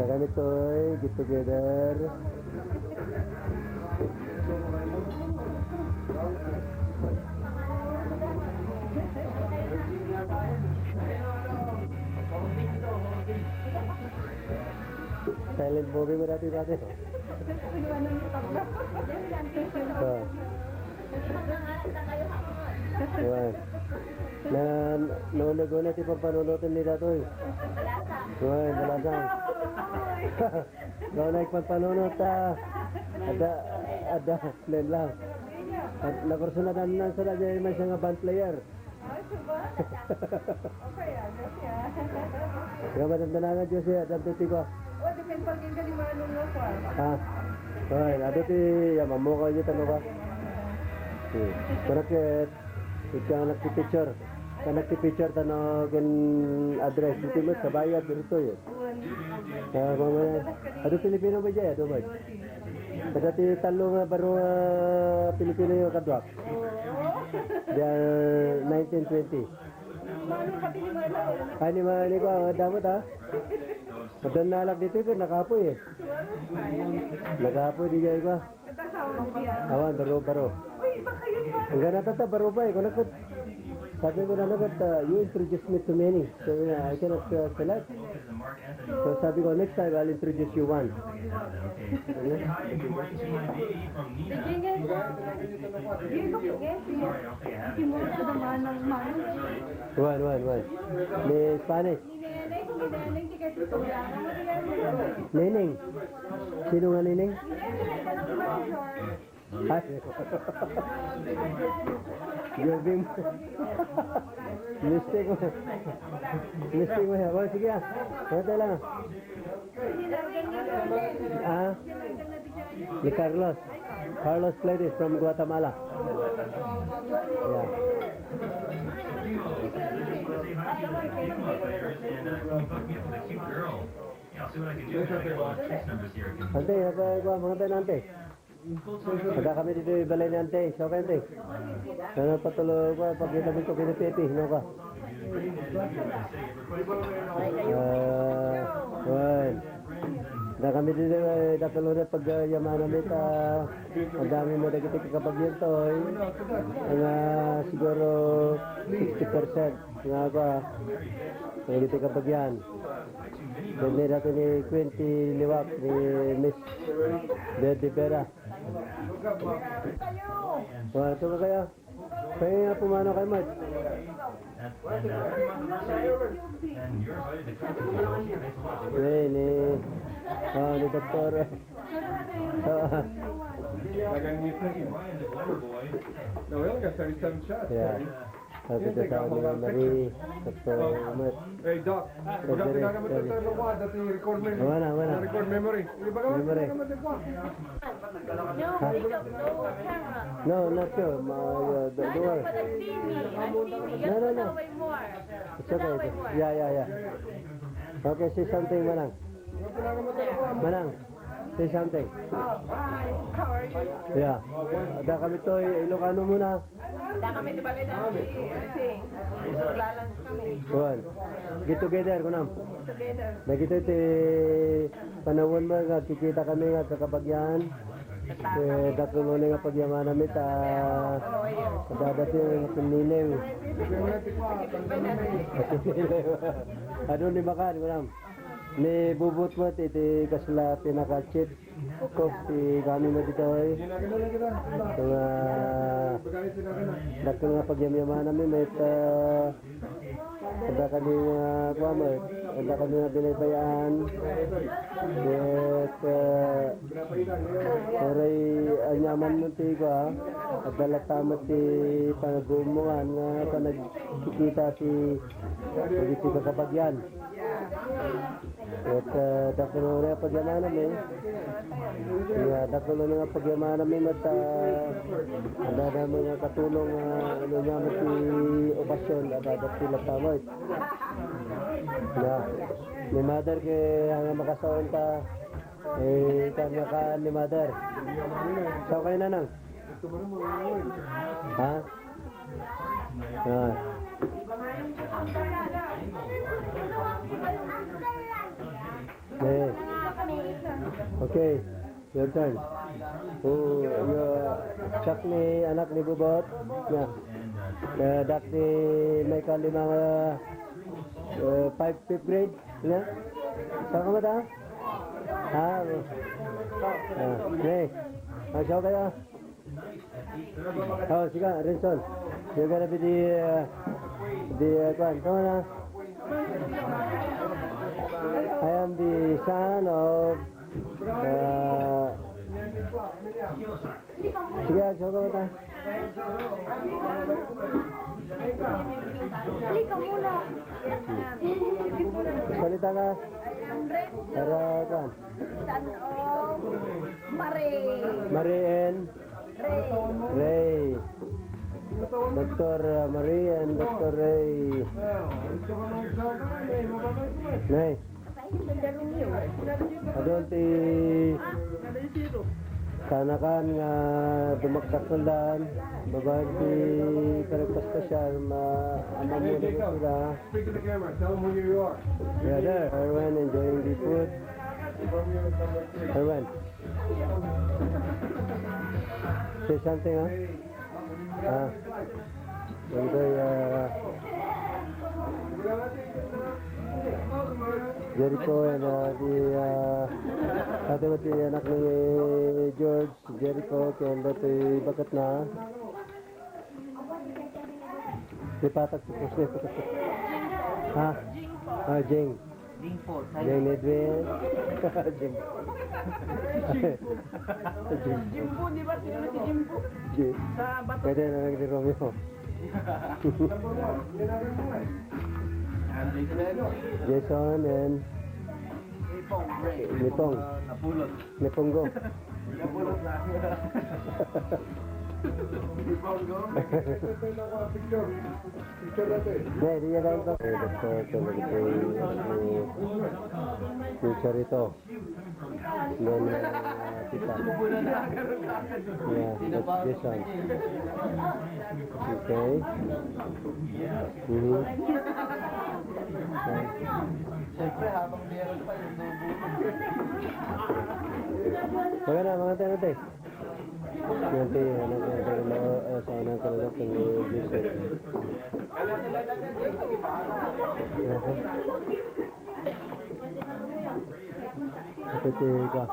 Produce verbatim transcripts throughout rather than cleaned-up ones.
Kami toy get together. Silent movie mo dati, dati. Ah. Wan. Na, naunag-unag ti pampanunoten ni Datoy. Wan, balasang. Naunag panpanunot, ah. Ada, ada, plain lang. At nakursunadan lang sa dagay may siya nga band player. Ay, suba. Okay, ah, Diyos ya. Nga madamdanagan, Diyos ya, dam ti ko. O, di pinpalgin ka ni Manong nga kwan. Ah. Ay, ado ti, ya, mamukaw yu tano ka. Hmm. Manakit, ika nagpipicture. Ka nagpipicture tano ken address. Iti met, kabayad, dito yun. Ah, mamaya. Ado Pilipino ba dyan? Ado ba? Kada ti talo nga baro, ah, Pilipino yung kadwak. Diyan, nineteen twenty. Ay, ni Mani ko, ang damot, ha? Pagdan nalak dito, ito, nakapoy, eh. Nakapoy, di dyan ko. Awan, baro, baro. Ang ganata ta, baro pa, eh. Kung nakot, sabi ko na, nakot, ah, you introduced me to many. So, yeah, I cannot, uh, select. So, sabi ko, "Next time, I'll introduce you one." One, one, one. Ni Spanish. Neneng. Sino nga Neneng? Ay. Grabe mo. Mistake mo. Mistake mo yan. O, sige, ah. Wala tayo lang, ah. Ah? Ni Carlos. Carlos Flores from Guatemala. Yeah. Ante, apa, apa, mga tayo, ante? Ada kami dito di balay ni ante. So, ante. Ano, patuloy ko, pagkita mo ito, kini Pepe, no ka? Ah, wan. Ada kami dito, eh, datulo na pag, ah, yamana mi ta, ang dami mo dagiti kakabagyan to, eh. Mga siguro sixty percent nga ba, dagiti kabagyan. Then, may dati ni Quinty Liwak, ni Miss Verdi Vera. Wa, ito ka kaya? Kaya nga pumanaw kay Mark. Ni, ni, ah, ni Doktor. Ah. Naganngit na yun. No, well, got thirty-seven shots. Yeah. Sabi ko sa ano, Marie, Doktor Mark. Hey, Doc, baga pinakamatag tayo ng kuha, dati record memory. Wala, wala. Record memory. Yung baga memory. Pinakamatag kuha. No, ikaw, no, camera. No, not you. Ma, uh, the, the Ano world. Pala, Timmy? Ang Timmy. No, no, no. Pagaway mo, ah. It's okay. Pagaway mo, ah. Yeah, yeah, yeah. Okay, say something, Manang. Manang, say something. Oh, hi. How are you? Yeah. Ada kami to, Ilocano muna. Ada kami di balay na si Sing. Lalan kami. Kuan. Get together, kunam. Together. Dagiti ti panawen mo nga kikita kami nga kakabagyan. Eh, dakkel nga pagyamanan mi ta dadating nga pinnilew. Pinnilew. Adu ni Bakan, kunam. Ni bubot mo, ti, ti kasla pinaka-chief. Cook ti kami mo ditoy. Nga dakkel nga pagyamyamananmi met, ah, adda kami nga kuan met, adda kami nga binaybay-an. Ket, ah, uray anyaman mo ti kuan, adda latta met ti panaggumongan nga panagkikita ti dagiti kakabagyan. Ket, ah, dakkel nga pagyamananmi. Nga dakkel nga pagyamananmi met, ah, adda dayta nga katulong, ah, ano niya met ti okasyon, adda dagiti latta met. Na, ni mother ket nga makasawen ta, eh, kan nga kaan ni mother. Sao kayo, Nanang? Ha? Ah. Eh, Okay, your turn. Oh, your, dak ni anak ni Bubot. Yeah. Eh, dak ni Michael, lima nga, eh, five, fifth grade. Yeah. Saan ka mata? Ha? Ah, okay. Ang show kayo? Oh, sige, Renson. You're gonna be the, uh, the, uh, kuwan. Come on, ah. I am the son of, uh, sige, ah, show ka mata. Halika muna. Salita ka. Para, kuwan. Son of Marie. Marie and Ray. Doctor Marie and Doctor Ray. Nay. Adun ti kanakan nga dumakdakkelan, babaen ti panagpaspasial, ma-, ammo na sila. Speak to the camera. Tell them who you are. Yeah, there. Erwin enjoying the food. Erwin. Say something, huh? Ah. Enjoy, uh, Jericho and, uh, the, uh, ate mo ti anak ni George, Jericho, kaya dati bakat na. Di patag ti cross, di patag. Ha? Ah, Jing. Jing po, Jing Edwin. Jing. Jing. Jimbo, di ba? Sino si Jimbo? Jing. Sa Bato. Pwede na lang ni Romeo. Jason and Nipong. Napulot. Ni Punggo. Picture, picture natin. Hindi, hindi niya kaya ito. Eh, basta ito, ito, ito, ito, picture ito. Yan, ah, kita. Yeah, that's Jason. Okay. Mhm. Okay. Siyempre, habang meron pa yung dugo. Maganda, maganda, maganda. Nanti, ano, ano, ano, ano, sa ano, ano, ano, ano, ano, ano. Ito si Ika.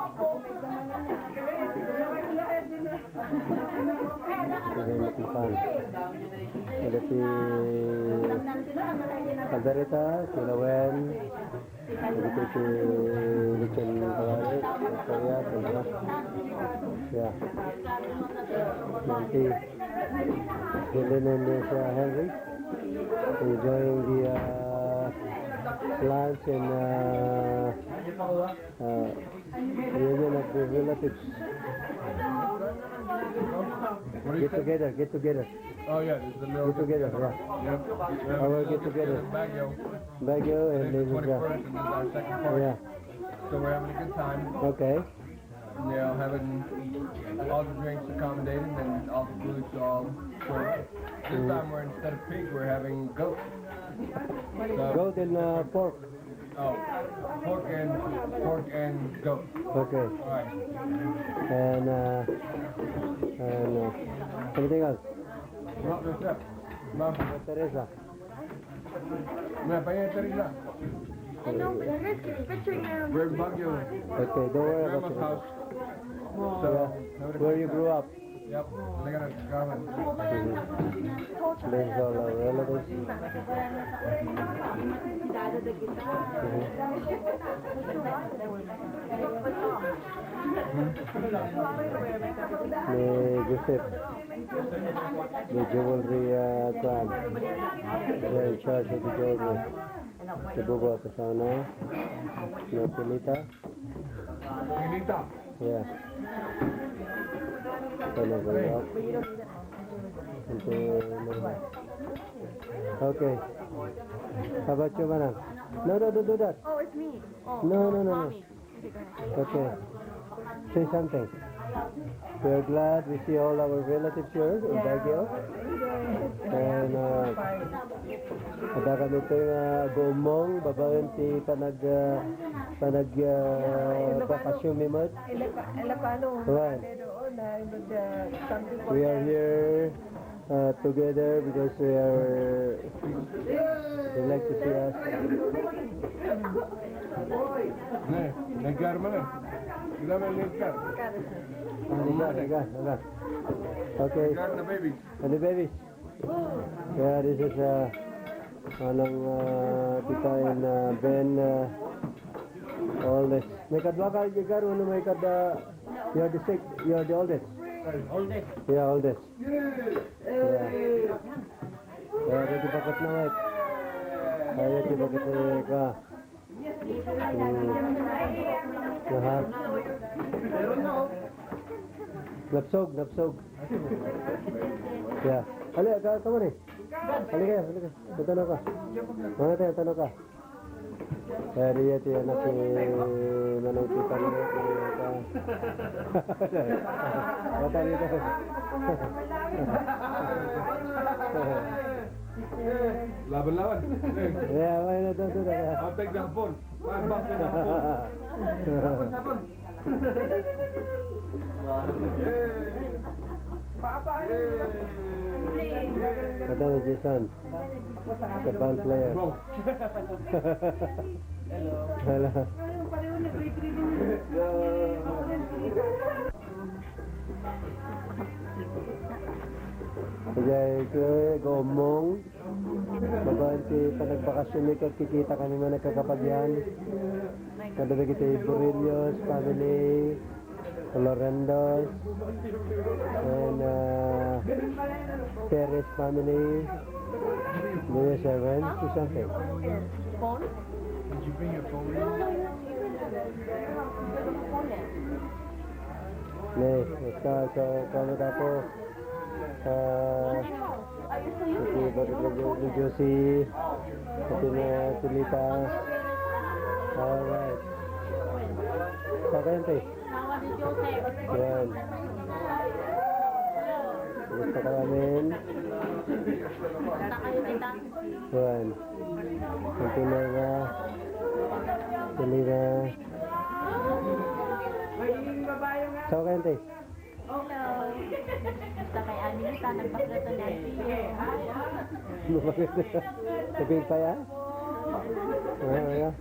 Ito si Helmet Makan. Ito si Caldereta, si Lawen. Ito si Richard Tawari. Victoria, Sandra. Yeah. Nanti. Helen and, uh, Sir Henry enjoying the, uh, lunch and, uh, uh, reunion of the relatives. Get together, get together. Oh, yeah, there's the little get together, yeah. Yep. Our get together. Baguio. Baguio and then, uh, twenty-first, and this is our second party. Yeah. So we're having a good time. Okay. You know, having all the drinks accommodated and all the food all served. This time we're, instead of pig, we're having goat. So, goat and, uh, pork. Oh, pork and, pork and goat. Okay. All right. And, uh, and, uh, anything else? No, that's it. No. Teresa. May payete rin na. Ano? Picture na. We're in Baguio. Okay, don't worry about it. Grandma's house. So, yeah. Where you grew up? Yep. Talaga nagkakawan. There's all our relatives. Ni Joseph. The jewelry, uh, kuan. They're in charge of the jewelry. Ibubuhat sa sana. Na Pilita. Pilita. Yeah. Sana ba yun? Ito, ano ba? Okay. How about you, Manang? No, no, don't do that. Oh, it's me. Oh, no, no, no, no. Mommy. Okay, go ahead. Okay. Say something. We're glad we see all our relatives here in Baguio. And, uh, adda kami ito nga gummong, babaen ti panag, uh, panag, uh, bakasyon mi met. Ilocano, Right. Pero, oh, na, but, uh, something We are here uh, together because we are, they like to see us. Ne, nagkar man eh. Sila may nagkar. Ah, nagkar, nagkar, nagkar. Okay. Nagkar na baby. Ano, baby? Yeah, this is, uh, anong, uh, tita and, uh, Ben, uh, oldest. May kadwa ka, Edgar, ano may kad-, uh, you're the sixth, you're the oldest. Oldest. Yeah, oldest. Yeah. Kaya iti baket na, Mike. Kaya iti baket na, Mike, ah. Hmm. Aha. Napsog, napsog. Yeah. Ali, ka, ka man eh. Ali ka, ali ka. Tanaw ka. Mga tayo, tanaw ka. Kaya diya ti anak ni Manong Tita ni Manong Tita. Mata dito. Laban-laban. Yeah, wala na to, to, to. Patay na hapon. Patay na hapon. Ito na, Jason. The band player. Hello. Hello. Jay, Kuya Gomong. Babaen ti panagbakasyon mi, ket kikita kami man nagkakapagian. Kadagiti Burillos family, Lorendos, and, uh, Perez family. Do you servants to something? Phone? Did you bring your phone? Ne, esta, so, kami kako. Ah, iti bakit ni Jo-, ni Josie. Iti na Tulita. Alright. Pakayan, te. Yan. Gusto ka namin? Yan. Iti na nga. Tulita. So, kayan, te. Hello. Basta may amin ka, nagbakla to na siya. Sabihin pa yan? Ah, yeah.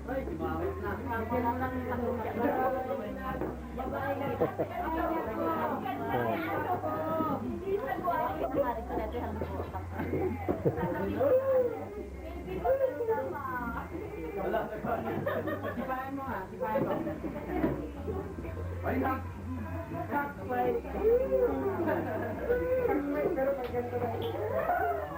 Ay, na. Pero pag ganito na.